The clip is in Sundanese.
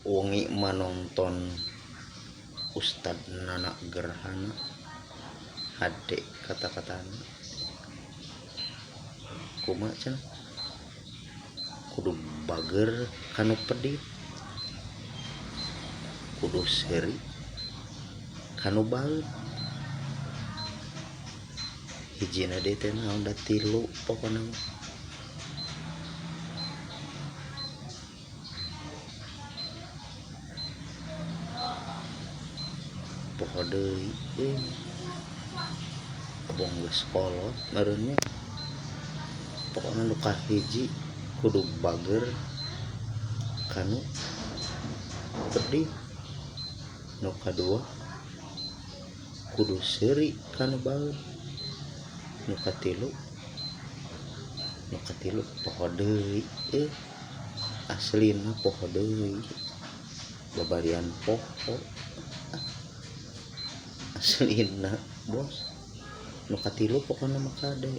Wengi manonton Ustad Nana Gerhana hade kata-katana kumaha cenah kudu bager kanu pedit kudu seuri kanu baeud hijina deui teh naon da tilu pokona mah. Poho deui euy abong geus kolot meureun nya pokona nu kahiji kudu bager kanu pedit nu kadua kudu seuri kanu baeud nu katilu poho deui euy aslina poho deui babarian poho aslina bos nu katilu pokona mah kade.